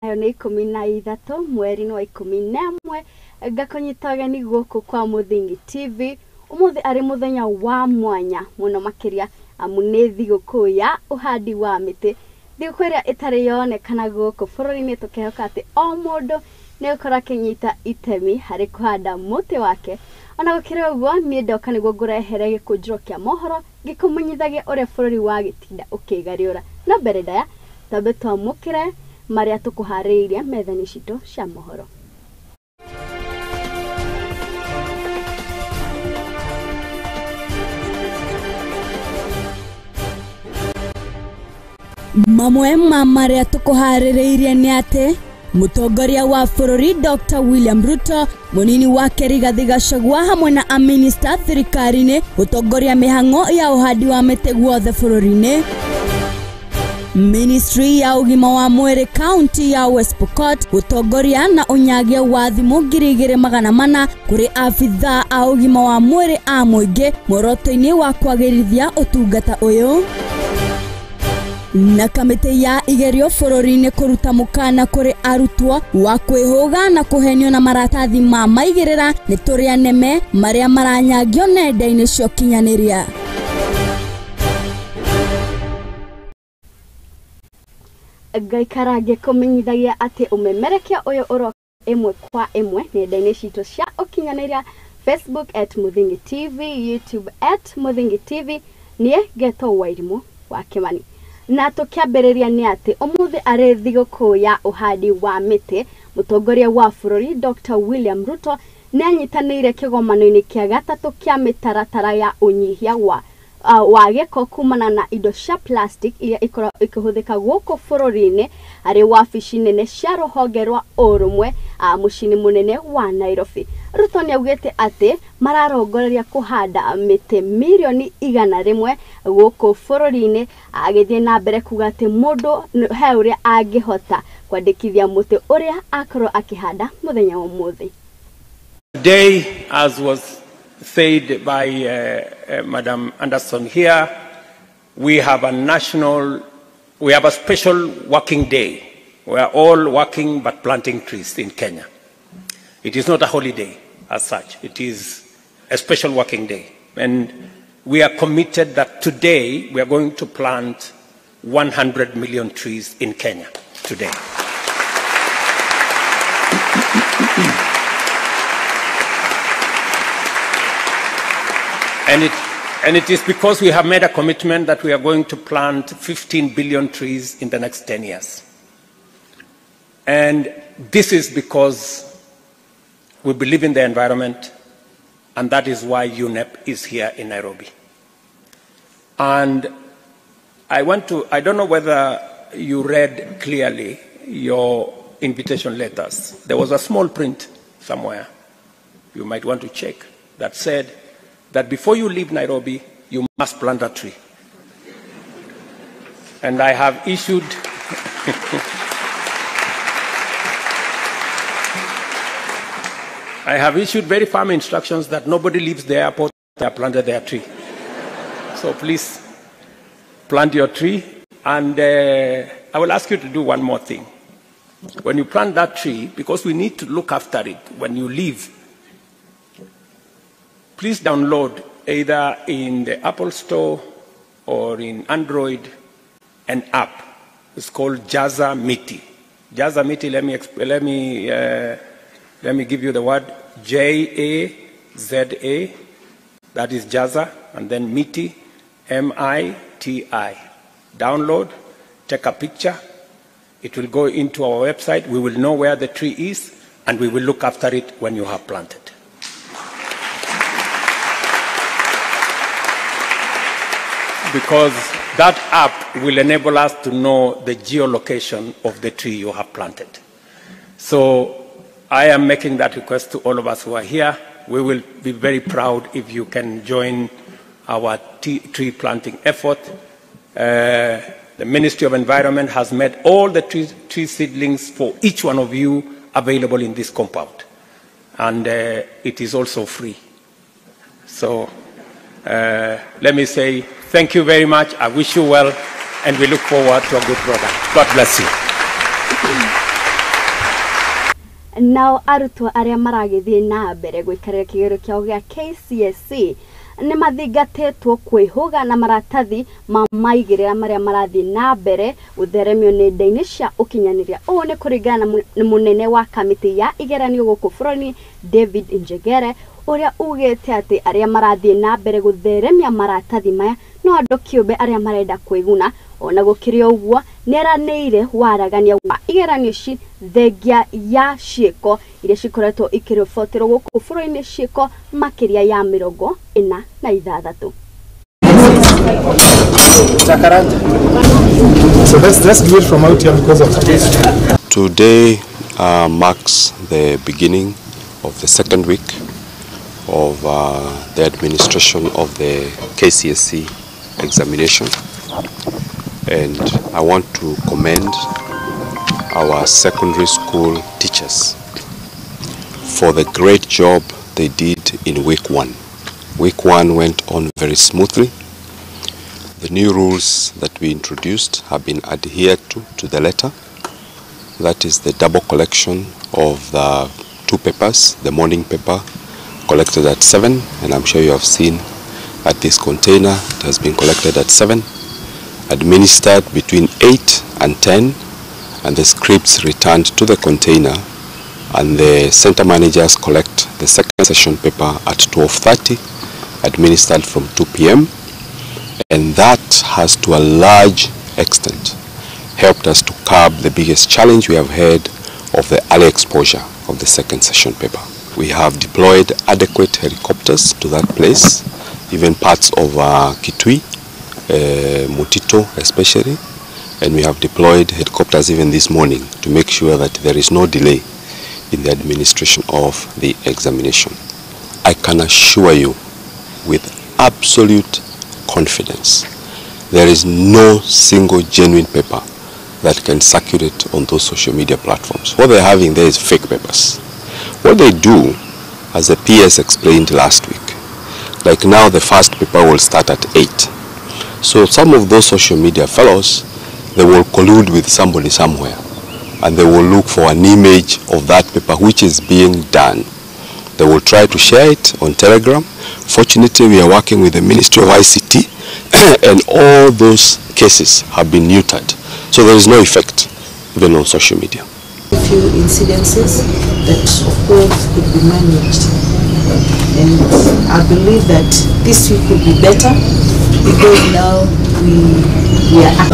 Nayo nĩ 13 mweri-inĩ wa 11 ngakũnyita ũgeni gũkũ kwa Mũthingi TV. Ũmũthĩ arĩ mũthenya wa mwanya mũno makĩria amu nĩ thigũkũ ya ũhandi wa mĩtĩ, thigũkũ ĩrĩa ĩtarĩ yonekana gũkũ bũrũri-inĩ, tũkehoka atĩ o mũndũ nĩ gũkorwo akĩnyita itemi harĩ kũhanda mũtĩ wake. Ona gũkĩrĩ ũguo, niĩ ndoka nĩguo ngũrehere gĩkũnjĩro kĩa mohoro gĩkũmenyithagia ũrĩa bũrũri wa gĩtinda ũkĩgariũra. No mbere ndaya twambe twamũkĩre marĩa tũkũharĩrĩirie metha-inĩ citũ cia mohoro. Mamwe ma marĩa tũkũharĩrĩirie nĩ atĩ mũtongoria wa bũrũri Dr. William Ruto, mũnini wake Rigathi Gachagua hamwe na aminista thirikari-inĩ gũtongoria mĩhang'o ya ũhandi wa mĩtĩ guothe bũrũri-inĩ. Ministry ya ũgima wa mwĩrĩ kaunti ya West Pokot gũtongoria na ũnyagia wa thimũ 2400 kũrĩ abithaa a ũgima wa mwĩrĩ a mũingĩ muoroto-inĩ wa kwagĩrithia ũtungata ũyũ. Na kamĩtĩ ya igerio bũrũri-inĩ kũruta mũkana kũrĩ arutwo wa kwĩhũga na kũhenio na maratathi ma maigĩrĩra nĩ tũrĩa neme marĩa maranyagio nenda-inĩ cia ũkinyanĩria. Ngaikara ngĩkũmenyithagia atĩ ũmemerekia ũyũ ũroka ĩmwe kwa ĩmwe nenda-inĩ citũ cia ũkinyanĩria, Facebook at Muthingi TV, YouTube at Muthingi TV. Niĩ ngetwo Wairimũ wa Kĩmani. Na tũkĩambĩrĩria nĩ atĩ ũmũthĩ arĩ thigũkũ ya ũhandi wa mĩtĩ, mũtongoria wa bũrũri Dr. William Ruto nĩ anyitanĩire kĩgomano-inĩ kĩa gatatũ kĩa mĩtaratara ya ũnyihia wa gĩko kumana na indo cia plastic iria ikoragwo ikĩhũthĩka gũkũ bũrũri-inĩ arĩ wabici nene cia rũhonge rwa ũrũmwe mũciĩ-inĩ mũnene wa Nairobi. Ruto nĩ augĩte atĩ mararongoreria kũhanda mĩtĩ mirioni 100 gũkũ bũrũri-inĩ, agĩthiĩ na mbere kuga atĩ mũndũ he ũrĩa angĩhota kwandĩkithia mũtĩ ũrĩa akorwo akĩhanda mũthenya wa ũmũthĩ. Today, as was said by Madam Anderson here, we have a special working day. We are all working but planting trees in Kenya. It is not a holiday as such. It is a special working day. And we are committed that today we are going to plant 100 million trees in Kenya today. And it is because we have made a commitment that we are going to plant 15 billion trees in the next 10 years. And this is because we believe in the environment, and that is why UNEP is here in Nairobi. And I don't know whether you read clearly your invitation letters. There was a small print somewhere, you might want to check, that said that before you leave Nairobi, you must plant a tree. And I have issued I have issued very firm instructions that nobody leaves the airport they have planted their tree. So please plant your tree. And I will ask you to do one more thing. When you plant that tree, because we need to look after it when you leave, please download either in the Apple Store or in Android an app. It's called Jaza Miti. Jaza Miti, let me give you the word J-A-Z-A, that is Jaza, and then Miti, M-I-T-I. Download, take a picture. It will go into our website. We will know where the tree is, and we will look after it when you have planted. Because that app will enable us to know the geolocation of the tree you have planted. So I am making that request to all of us who are here. We will be very proud if you can join our tree planting effort. The Ministry of Environment has made all the tree seedlings for each one of you available in this compound. And it is also free. So let me say thank you very much. I wish you well, and we look forward to a good product. God bless you. Nao arutwo arĩa maragĩthiĩ na mbere gũikarĩra kĩgerio kĩao gĩa KCSE nĩ mathingatĩtwo kwĩhũga na maratathi ma maigĩrĩra marĩa marathiĩ na mbere gũtheremio nenda-inĩ cia ũkinyanĩria. Ũũ nĩ kũringana na mũnene wa kamĩtĩ ya igeranio gũkũ bũrũri David Njegere, ũrĩa ugĩte atĩ arĩa marathiĩ na mbere gũtheremia maratathi maya no andũ kĩũmbe arĩa marenda kwĩguna. Ona gũkĩrĩ ũguo nĩeranĩire waragania wa igeranio ici thengia ya ciĩko iria cikoretwo ikĩriboterwo gũkũ bũrũri-inĩ ciĩko makĩria ya 46. So let's do it from out here because of space. Today marks the beginning of the second week of the administration of the KCSE examination, and I want to commend our secondary school teachers for the great job they did in week one. Week one went on very smoothly. The new rules that we introduced have been adhered to the letter. That is the double collection of the two papers, the morning paper collected at 7, and I'm sure you have seen at this container it has been collected at 7, administered between 8 and 10, and the scripts returned to the container, and the center managers collect the second session paper at 12:30, administered from 2 p.m., and that has to a large extent helped us to curb the biggest challenge we have had of the early exposure of the second session paper. We have deployed adequate helicopters to that place, even parts of Kitui, Mutito especially, and we have deployed helicopters even this morning to make sure that there is no delay in the administration of the examination. I can assure you with absolute confidence there is no single genuine paper that can circulate on those social media platforms. What they're having there is fake papers. What they do, as the PS explained last week, like now the first paper will start at 8. So some of those social media fellows, they will collude with somebody somewhere, and they will look for an image of that paper which is being done. They will try to share it on Telegram. Fortunately, we are working with the Ministry of ICT, and all those cases have been neutered. So there is no effect even on social media. A few incidences that of course could be managed, and I believe that this week will be better because now we are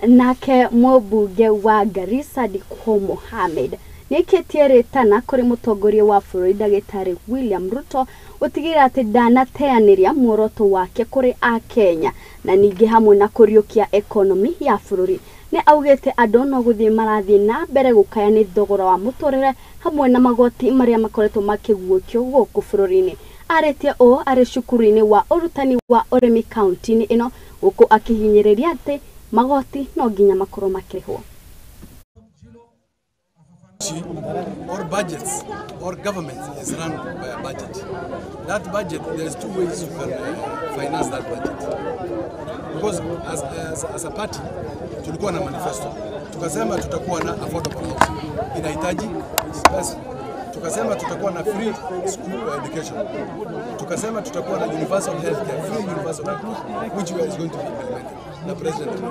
Nake mũmbunge wa Garissa Dikko Mohamed nĩaikĩtie rĩtana kũrĩ mũtongoria wa bũrũri ndagĩtarĩ William Ruto gũtigĩrĩra atĩ ndanateanĩria muoroto wake kũrĩ akenya na ningĩ hamwe na kũriũkia ekonomi ya bũrũri. Nĩ augĩte andũ no gũthiĩ marathiĩ na mbere gũkaya nĩ thogora wa mũtũrĩre hamwe na magoti marĩa makoretwo makĩguũkio gũkũ bũrũri-inĩ. Arĩtie ũũ arĩ cukuru-inĩ wa ũrutani wa ũrĩmi kaunti-inĩ ĩno gũkũ akĩhinyĩrĩria atĩ magoti no nginya makorwo makĩrĩhwo. Or budgets or government is run by a budget. That budget, there's two ways you can finance that budget. Because as a party, tulikuwa na manifesto. Tukasema tutakuwa na affordable housing. Inahitaji pesa. Tukasema tutakuwa na free school education. Tukasema tutakuwa na universal healthcare, free universal healthcare, which is going to be implemented na President.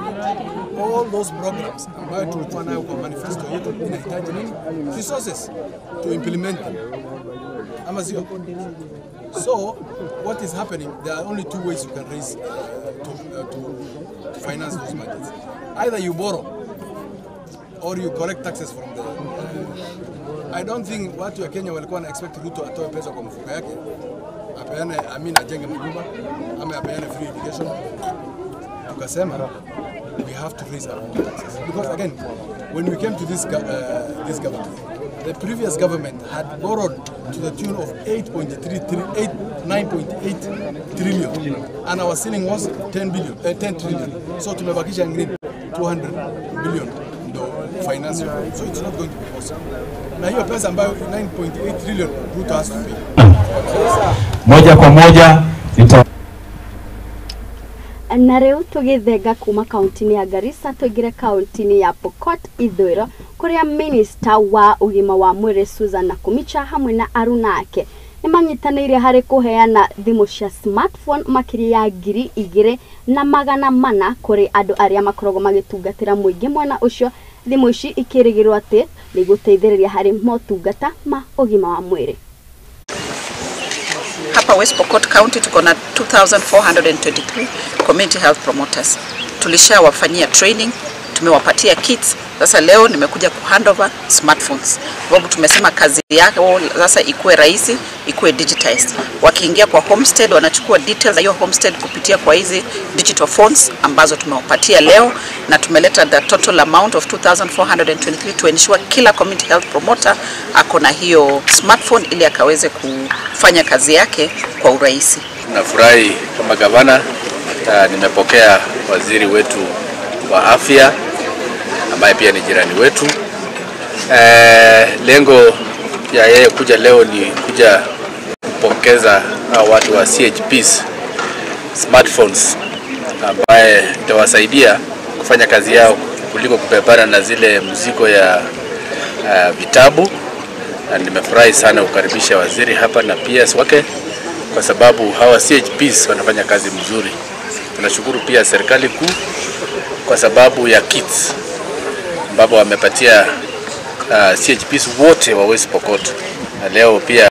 All those programs ambayo tulikuwa nayo kwa manifesto yetu inahitaji nini? Resources to implement them. Ama sio? So what is happening, there are only two ways you can raise to finance those budgets. Either you borrow or you collect taxes from the I don't think watu wa Kenya walikuwa na expect Ruto atoe pesa kwa mfuko yake apeane, I mean, ajenge manyumba ama apeane free education. Tukasema we have to raise our own taxes because again when we came to this this government, the previous government had borrowed to the tune of 9.8 trillion, and our ceiling was 10 billion, 10 trillion. So tumebakisha 200 billion ndo finance, so it's not going to be possible. Na hiyo pesa ambayo 9.8 trillion Ruto has to pay. Moja kwa moja. Na rĩu tũgĩthenga kuma kaunti-inĩ ya Garissa tũingĩre kaunti-inĩ ya Pokot Ithũĩro kũrĩa minista wa ũgima wa mwĩrĩ Susan Nakhumicha hamwe na aruna ake nĩ manyitanĩire harĩ kũheana thimũ cia smartphone makĩria ya 2400 kũrĩ andũ arĩa makoragwo magĩtungatĩra mũingĩ mwena ũcio. Thimũ ici ikĩrĩgĩrĩrwo atĩ nĩ igũteithĩrĩria harĩ motungata ma ũgima wa mwĩrĩ. Hapa West Pokot County tuko na 2423 community health promoters. Tulishawafanyia training, tumewapatia kits. Sasa leo nimekuja ku handover smartphones. Sababu tumesema kazi yao sasa ikuwe rahisi, ikuwe digitized. Wakiingia kwa homestead wanachukua details za hiyo homestead kupitia kwa hizi digital phones ambazo tumewapatia leo, na tumeleta the total amount of 2423 to ensure kila community health promoter ako na hiyo smartphone ili akaweze kufanya kazi yake kwa urahisi. Nafurahi kama gavana, nimepokea waziri wetu wa afya ambaye pia ni jirani wetu. Lengo ya yeye kuja leo ni kuja kupokeza watu wa CHPs smartphones ambaye itawasaidia kufanya kazi yao kuliko kubebana na zile mzigo ya vitabu. Na nimefurahi sana kukaribisha waziri hapa na PS wake kwa sababu hawa CHPs wanafanya kazi mzuri. Tunashukuru pia serikali kuu kwa sababu ya kits ambapo wamepatia CHPs wote wa West Pokot. Na leo pia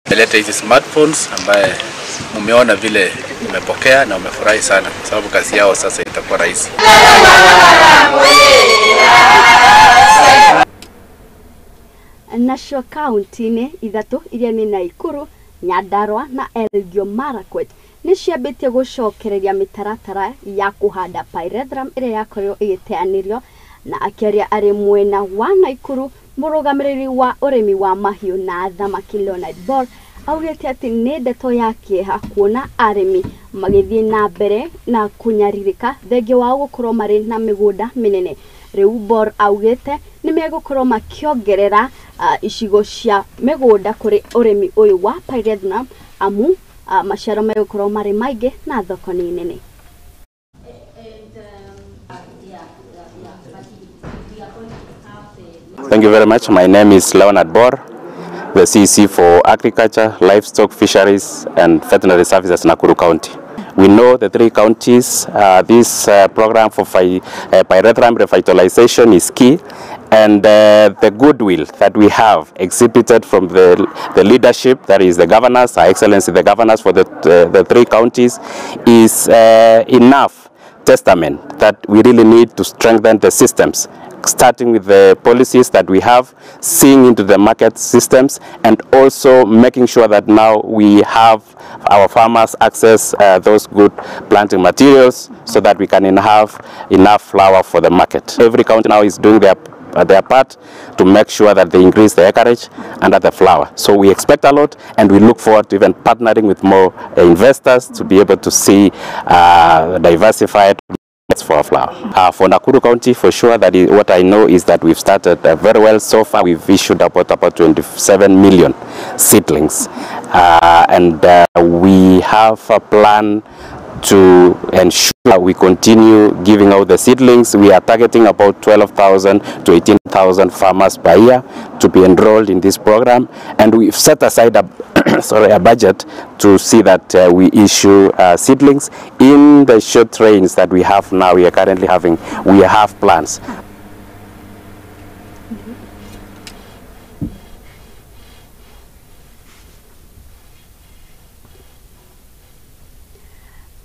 wameleta hizi smartphones ambaye mumeona vile umepokea na umefurahi sana kwa sababu kazi yao sasa itakuwa rahisi. Nacio kaunti-inĩ ithatũ iria nĩ Nakuru, Nyandarua na Elgeyo Marakwet nĩ ciambĩtie gũcokereria mĩtaratara ya kũhanda pyrethrum ĩrĩa yakorirwo ĩgĩteanĩrio. Na akĩaria arĩ mwena wa Nakuru, mũrũgamĩrĩri wa ũrĩmi wa mahiũ na thamaki Leonard Bor augĩte atĩ nĩ ndeto ya kĩeha kuona arĩmi magĩthiĩ na mbere na kũnyarirĩka thengia wao gũkorwo marĩ na mĩgũnda mĩnene. Rĩu Bor augĩte nĩ megũkorwo makĩongerera icigo cia mĩgũnda kũrĩ ũrĩmi ũyũ wa pyrethrum amu maciaro megũkorwo marĩ maingĩ na thoko nĩ nene. Thank you very much. My name is Leonard Bor, the CEC for Agriculture, Livestock, Fisheries and Veterinary Services, Nakuru County. We know the three counties, this program for pyrethrum revitalization is key, and the goodwill that we have exhibited from the leadership, that is the governors, Her Excellency the governors for the three counties, is enough testament that we really need to strengthen the systems, starting with the policies that we have, seeing into the market systems, and also making sure that now we have our farmers access those good planting materials so that we can have enough flour for the market. Every county now is doing their part to make sure that they increase the acreage under the flour. So we expect a lot, and we look forward to even partnering with more investors to be able to see diversified for our flour. For Nakuru County, for sure, that is what I know is that we've started very well so far. We've issued about 27 million seedlings, and we have a plan to ensure we continue giving out the seedlings. We are targeting about 12,000 to 18,000 farmers per year to be enrolled in this program, and we've set aside a a budget to see that we issue seedlings. In the short range that we have now, we are currently having, we have plans.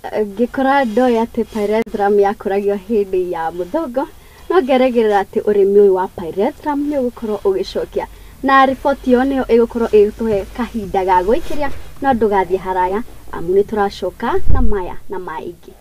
Ngĩkora ndoĩ atĩ pyrethrum yakũragio hĩndĩ ya mũthongo, no ngerĩgĩrĩra atĩ ũrĩmi ũyũ wa pyrethrum nĩ ũgũkorwo ũgĩcokia, na riboti ĩyo nĩyo ĩgũkorwo ĩgĩtũhe kahinda ga gwĩkĩria, no ndũgathiĩ haraya amu nĩ tũracoka na maya na maingĩ.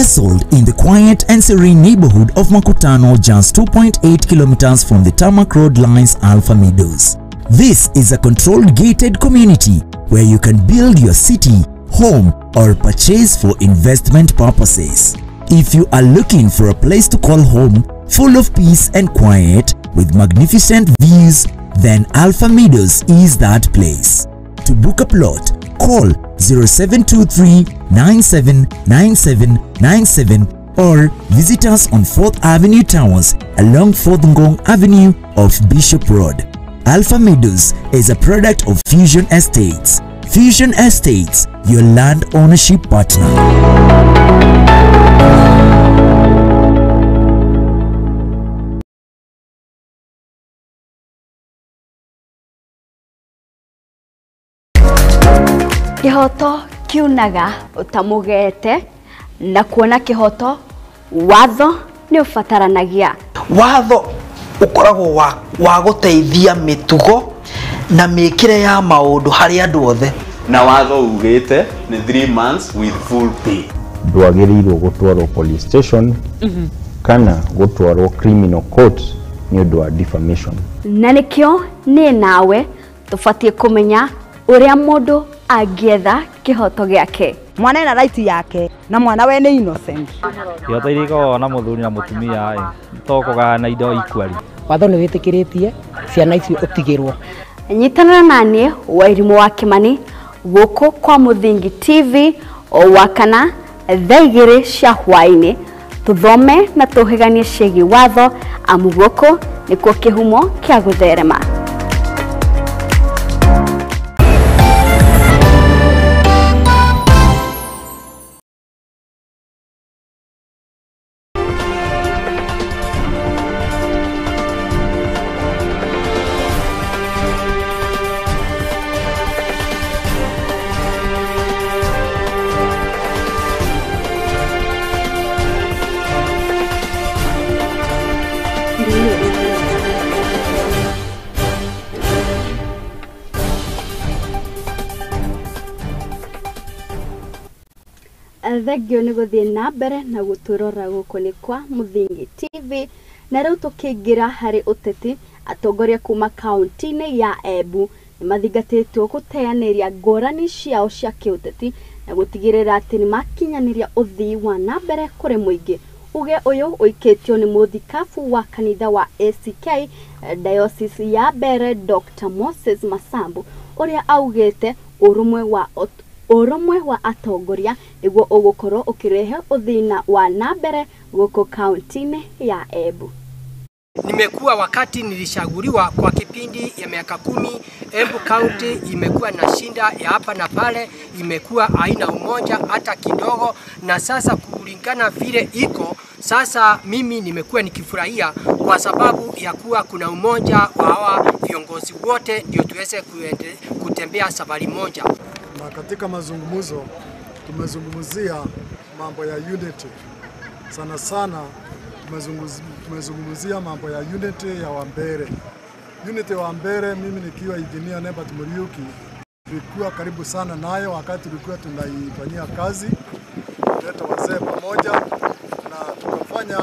Nestled in the quiet and serene neighborhood of Makutano, just 2.8 kilometers from the tarmac road lies Alpha Meadows. This is a controlled gated community where you can build your city, home, or purchase for investment purposes. If you are looking for a place to call home, full of peace and quiet, with magnificent views, then Alpha Meadows is that place. To book a plot, call 0723 979797 or visit us on 4th Avenue Towers along 4th Ngong Avenue off Bishop Road. Alpha Meadows is a product of Fusion Estates. Fusion Estates, your land ownership partner. Kihoto kiunaga utamugete na kuona kihoto watho ni ubataranagia. Watho ukoragwo wa guteithia mitugo na mikire ya maundu hari andu othe. Na watho ugite ni 3 months with full pay. Ndwagiriirwo gutwarwo police station kana gutwarwo criminal court ni undu wa defamation. Na nikio ni nawe tubatie kumenya uria mundu angietha kihoto giake. Mwana ena right yake na mwana we ni innocent. Kihoto iria ikoragwo na muthuri na mutumia to kugayana indo equally. Watho ni witikiretie ciana icio utigirwo. Nyitanĩra na niĩ Wairimu wa Kimani gũkũ kwa Mũthingi TV o wakana thaa 2 cia hwaĩ-inĩ, tũthome na tũhĩganie ciĩgiĩ watho, amu gũkũ nĩkuo kĩhumo kĩa gũtherema. Thengio nĩ gũthiĩ na mbere na gũtũrora gũkũ nĩ kwa Mũthingi TV. Na rĩu tũkĩingĩra harĩ ũteti, atongoria kuma kaunti-inĩ ya Embu nĩ mathingatĩtwo gũteanĩria ngũrani ciao cia kĩũteti na gũtigĩrĩra atĩ nĩ makinyanĩria ũthii wa na mbere kũrĩ mũingĩ. Uge ũyũ ũikĩtio nĩ mũthikabu wa kanitha wa ACK Diocese ya Mbere Dr. Moses Masambu, ũrĩa augĩte ũrũmwe wa atongoria nĩguo ũgũkorwo ũkĩrehe ũthii wa na mbere gũkũ kaunti-inĩ ya Embu. Nimekuwa wakati nilishaguliwa kwa kipindi ya miaka 10, Embu County imekuwa na shinda ya hapa na pale, imekuwa haina umoja hata kidogo, na sasa kulingana vile iko sasa, mimi nimekuwa nikifurahia kwa sababu ya kuwa kuna umoja wa hawa viongozi wote, ndio tuweze kutembea safari moja. Na katika mazungumzo tumezungumzia mambo ya unity. Sana sana tumezungumzia mambo ya unity ya Wambere. Unity ya Wambere, mimi nikiwa engineer Nebert Muriuki tulikuwa karibu sana nayo wakati tulikuwa tunaifanyia kazi, tuleta wazee pamoja na tukafanya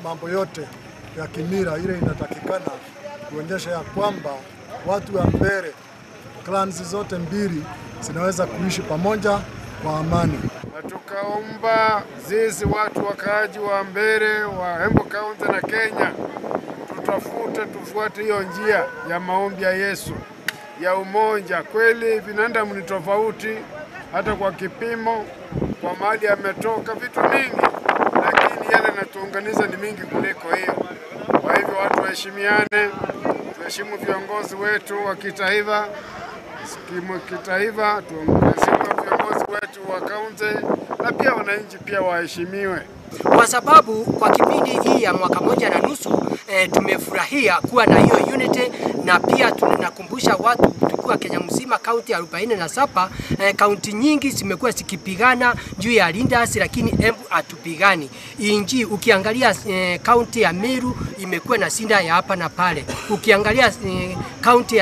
mambo yote ya kimila ile inatakikana kuonyesha ya kwamba watu wa Mbere clans zote mbili zinaweza kuishi pamoja kwa amani. Na tukaomba sisi watu wakaaji wa Mbere wa Embu County na Kenya tutafute, tufuate hiyo njia ya maombi ya Yesu ya umoja. Kweli binadamu ni tofauti, hata kwa kipimo, kwa mahali ametoka, vitu mingi, lakini yale natuunganisha ni mingi kuliko hiyo. Kwa hivyo watu waheshimiane, tuheshimu viongozi wetu wa kitaifa, tuheshimu viongozi wetu wa kaunti, na pia wananchi pia waheshimiwe. Kwa sababu kwa kipindi hii ya mwaka 1.5 tumefurahia kuwa na hiyo unity, na pia tunakumbusha watu tukue Imekuwa Kenya mzima kaunti 47, kaunti nyingi zimekuwa zikipigana juu ya leaders, lakini Embu hatupigani. Inji ukiangalia kaunti ya Meru imekuwa na shinda ya hapa na pale. Ukiangalia kaunti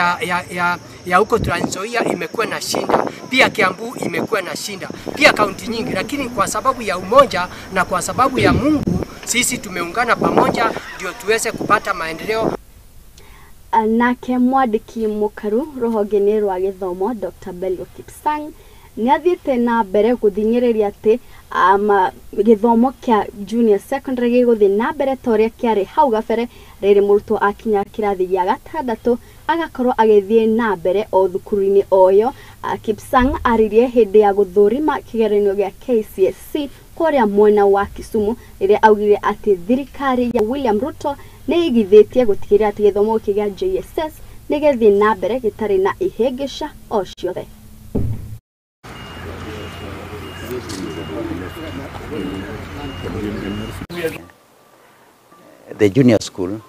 ya huko Trans Nzoia imekuwa na shinda. Pia Kiambu imekuwa na shinda. Pia kaunti nyingi, lakini kwa sababu ya umoja na kwa sababu ya Mungu sisi tumeungana pamoja ndio tuweze kupata maendeleo. Nake mwandĩki mũkaru rũhonge-inĩ rwa gĩthomo Dr. Belio Kipsang nĩathiĩte na mbere gũthing'ĩrĩria atĩ gĩthomo kĩa junior secondary gĩgũthiĩ na mbere ta ũrĩa kĩarĩ hau gabere, rĩrĩ mũrutwo akinya kĩrathi gĩa gatandatũ agakorwo agĩthiĩ na mbere o thukuru-inĩ o ĩyo. Kipsang aririe hĩndĩ ya gũthũrima kĩgeranio gĩa KCSE kũrĩa mwena wa Kisumu, rĩrĩa augire atĩ thirikari ya William Ruto nĩ ĩgithĩtie gũtigĩrĩra atĩ gĩthomo gĩkĩ gĩa JSS nĩ gĩthiĩ na mbere gĩtarĩ na ihĩngĩca o ciothe. The junior school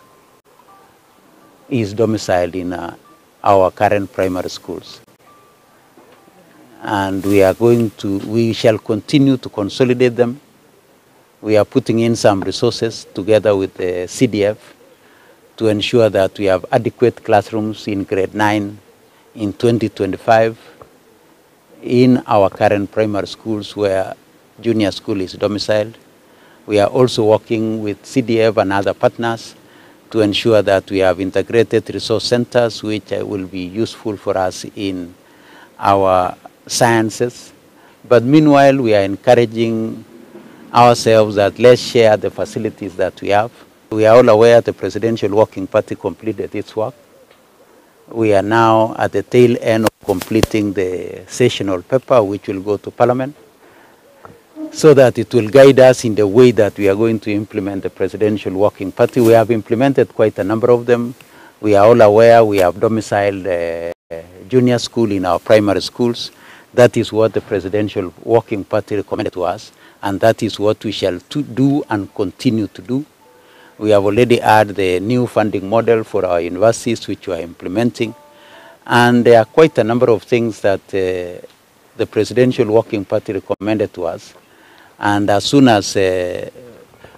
is domiciled in our current primary schools, and we shall continue to consolidate them. We are putting in some resources together with the CDF to ensure that we have adequate classrooms in grade 9 in 2025 in our current primary schools where junior school is domiciled. We are also working with CDF and other partners to ensure that we have integrated resource centers which will be useful for us in our sciences. But meanwhile, we are encouraging ourselves that let's share the facilities that we have. We are all aware the Presidential Working Party completed its work. We are now at the tail end of completing the sessional paper, which will go to Parliament, so that it will guide us in the way that we are going to implement the Presidential Working Party. We have implemented quite a number of them. We are all aware we have domiciled junior school in our primary schools. That is what the Presidential Working Party recommended to us, and that is what we shall do and continue to do. We have already had the new funding model for our universities, which we are implementing. And there are quite a number of things that the Presidential Working Party recommended to us. And as soon as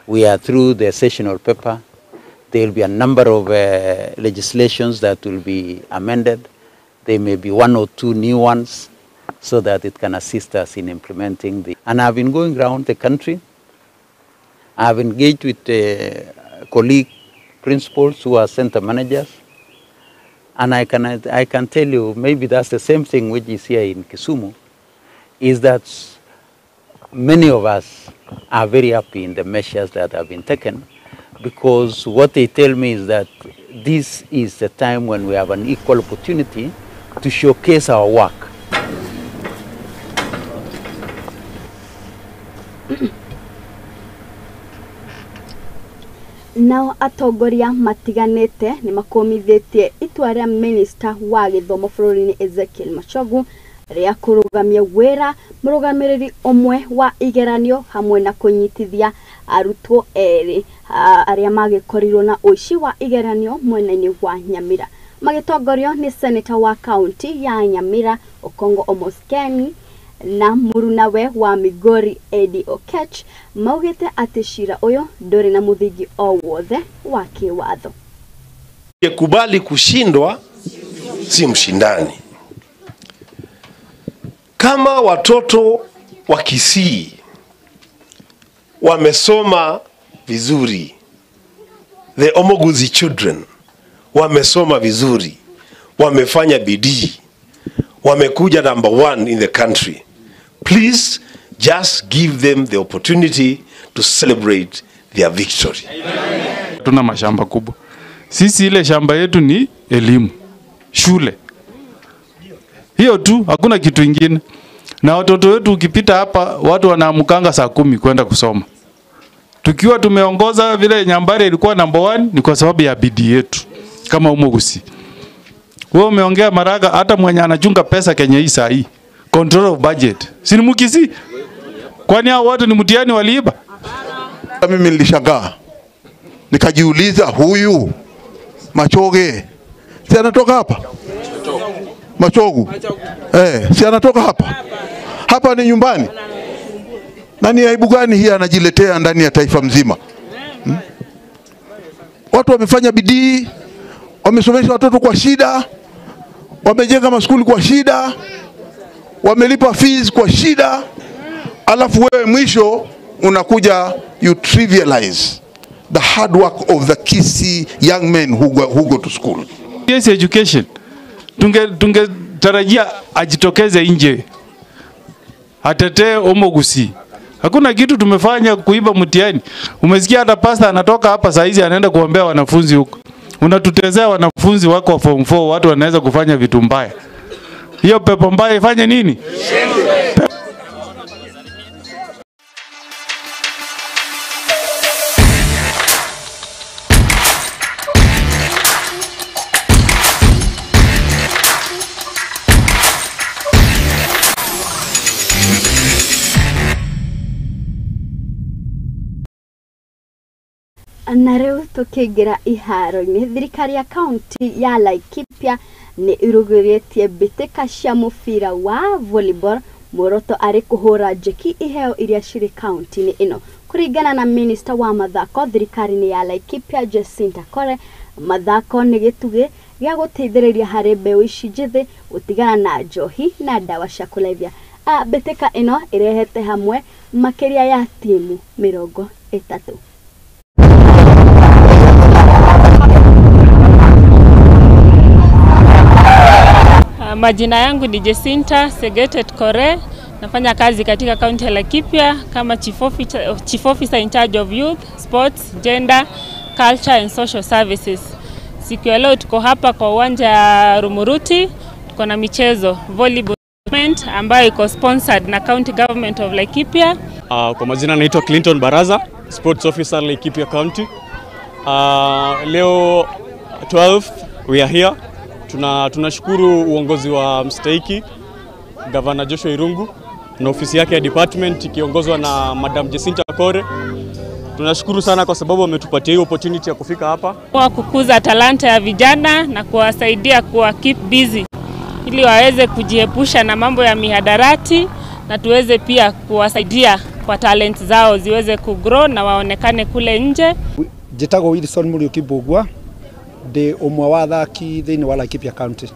we are through the sessional paper, there will be a number of legislations that will be amended. There may be one or two new ones so that it can assist us in implementing the... And I've been going around the country. I've engaged with colleague principals who are center managers. And I can tell you, maybe that's the same thing which is here in Kisumu, is that many of us are very happy in the measures that have been taken, because what they tell me is that this is the time when we have an equal opportunity to showcase our work. Nao atongoria matiganĩte nĩ makũmithĩtie itua rĩa minista wa gĩthomo bũrũri-inĩ Ezekiel Machogu rĩa kũrũgamia wĩra mũrũgamĩrĩri ũmwe wa igeranio hamwe na kũnyitithia arutwo erĩ arĩa magĩkorirwo na ũici wa igeranio mwena-inĩ wa Nyamira. Magĩtongorio nĩ seneta wa kaunti ya Nyamira Okongo Omoskeni na mũrunawe wa Migori Eddie Okech maugĩte atĩ cira ũyũ ndũrĩ na mũthingi o wothe wa kĩwatho. Kubali kushindwa si mshindani. Kama watoto wa Kisii wamesoma vizuri, the Omoguzi children wamesoma vizuri, wamefanya bidii, wamekuja number 1 in the country, please just give them the opportunity to celebrate their victory. Tuna mashamba kubwa. Sisi ile shamba yetu ni elimu, shule. Hiyo tu, hakuna kitu ingine. Na watoto wetu ukipita hapa, watu wanaamkanga saa 10 kwenda kusoma. Tukiwa tumeongoza vile Nyambare ilikuwa number 1 ni kwa sababu ya bidii yetu kama Omogusi. Wewe umeongea Maraga, hata mwenye anachunga pesa Kenya hii saa hii, control of budget, si ni Mukisi? Kwani hao watu ni mtihani waliiba? Mimi nilishangaa, nikajiuliza, huyu Machoge si anatoka hapa? Machogu. Si anatoka hapa? Hapa ni nyumbani. Na ni aibu gani hii anajiletea ndani ya taifa mzima? Watu wamefanya bidii, wamesomesha watoto kwa shida, wamejenga maskuli kwa shida, wamelipa fees kwa shida, alafu wewe mwisho unakuja you trivialize the hard work of the Kisii young men who go to school. Yes, education. Tungetarajia ajitokeze nje, atetee Omogusi. Hakuna kitu tumefanya kuiba mtihani. Umesikia hata pastor anatoka hapa saa hizi anaenda kuombea wanafunzi huko. Unatutezea wanafunzi wako wa form 4, watu wanaweza kufanya vitu mbaya. Hiyo pepo mbaya ifanye nini? Na rĩu tũkĩingĩra iharo-inĩ, thirikari ya kaunti ya Laikipia nĩ ĩrugũrĩtie mbĩtĩka cia mũbira wa volleyball, muoroto arĩ kũhũra njeki iheo iria cirĩ kaunti-inĩ ĩno. Kũringana na minista wa mathako thirikari-inĩ ya Laikipia Jacinta Kore, mathako nĩ gĩtugĩ gĩa gũteithĩrĩria harĩ mbeũ ici njĩthĩ gũtigana na njohi na ndawa cia kũrebia. Mbĩtĩka ĩno ĩrehete hamwe makĩria ya timu 30. Majina yangu ni Jacinta Segetet Kore, nafanya kazi katika kaunti ya Laikipia kama Chief Officer in charge of Youth, Sports, Gender, Culture and Social Services. Siku ya leo tuko hapa kwa uwanja ya Rumuruti, tuko na michezo volleyball tournament ambayo iko sponsored na County Government of Laikipia. Kwa majina naitwa Clinton Baraza, Sports Officer Laikipia County. Leo 12 we are here. Tunashukuru uongozi wa mstahiki Governor Joshua Irungu na ofisi yake ya department ikiongozwa na Madam Jacinta Kore. Tunashukuru sana kwa sababu wametupatia hiyo opportunity ya kufika hapa. Kwa kukuza talanta ya vijana na kuwasaidia kuwa keep busy ili waweze kujiepusha na mambo ya mihadarati, na tuweze pia kuwasaidia kwa talent zao ziweze kugrow na waonekane kule nje. Njĩtagwo Wilson Muriuki Mbugua, ndĩ ũmwe wa athaki thĩinĩ wa Laikipia County.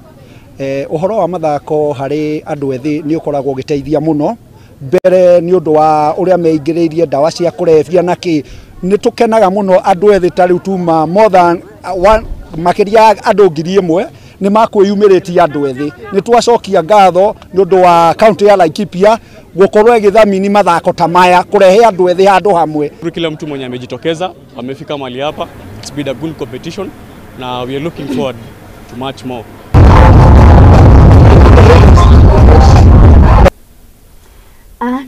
Ũhoro wa mathako harĩ andũ ethĩ nĩ ũkoragwo ũgĩteithia mũno, mbere nĩ ũndũ wa ũrĩa meingĩrĩirie ndawa cia kũrebia na kĩ. Nĩ tũkenaga mũno andũ ethĩ ta rĩu tuma more than one, makĩria andũ 1,000 nĩ makwĩyumĩrĩtie andũ ethĩ. Nĩ twacokia ngatho nĩ ũndũ wa kaunti ya Laikipia gũkorwo ĩgĩthamini mathako ta maya kũrehe andũ ethĩ handũ hamwe. Kila mtu mwenye amejitokeza amefika mahali hapa. It's been a good competition. Now we are looking forward to much more.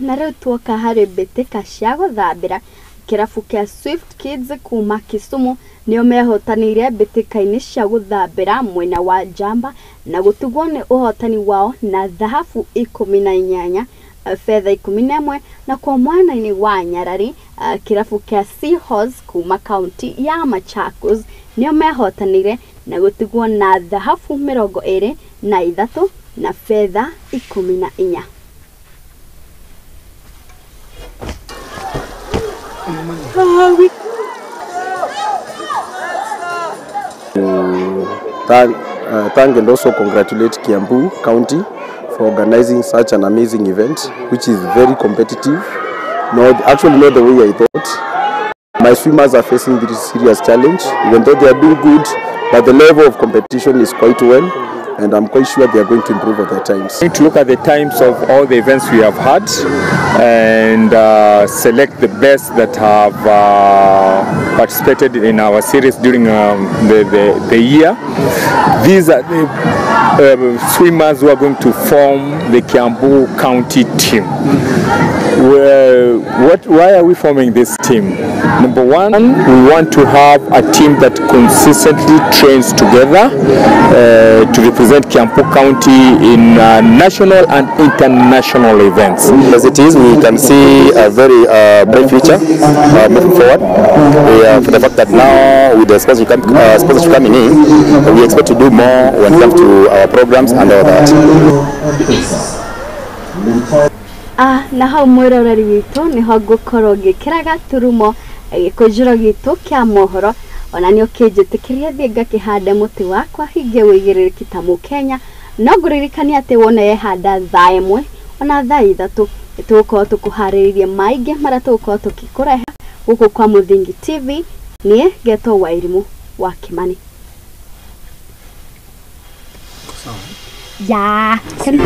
Na rĩu tuoka harĩ mbĩtĩka cia gũthambĩra, kĩrabu kĩa Swift Kids kuma Kisumu nĩo mehotanĩire mbĩtĩka-inĩ cia gũthambĩra mwena wa Njamba na gũtugwo nĩ ũhotani wao na thahabu 18, fedha 11, na kwa mwana-inĩ wa Nyarari kĩrabu kĩa Seahorse kuma kaunti ya Machakos nĩo mehotanĩire na gũtigwo na thahabu 23 na fedha 14. Thank and also congratulate Kiambu County for organizing such an amazing event, which is very competitive. Not the way I thought. My swimmers are facing this serious challenge, even though they are doing good, but the level of competition is quite well, and I'm quite sure they are going to improve at their times. We need to look at the times of all the events we have had and select the best that have participated in our series during the year. These are the swimmers who are going to form the Kiambu County team. Why are we forming this team? Number one, we want to have a team that consistently trains together to represent Kiambu County in national and international events. As it is, we can see a very bright future moving forward. For the fact that now with the sponsorship coming in, we expect to do more when it comes to our programs and all that. Ah, na hau mwiroreri witũ nĩho ngũkorwo ngĩkĩra gaturumo gĩkũnjĩro gitũ kĩa mohoro. Ona nĩ ũkĩnjĩtĩkĩria thiĩ ngakĩhande mũtĩ wakwa hinge wĩigĩrĩrĩki ta mũkenya. No ngũririkania atĩ wona yehanda thaa 1 ona thaa 3 nĩtũgũkorwo tũkũharĩrĩirie maingĩ marĩa tũgũkorwo tũkĩkũrehe gũkũ kwa Mũthingi TV. Niĩ ngetwo Wairimũ wa Kimani. Ya, karibu.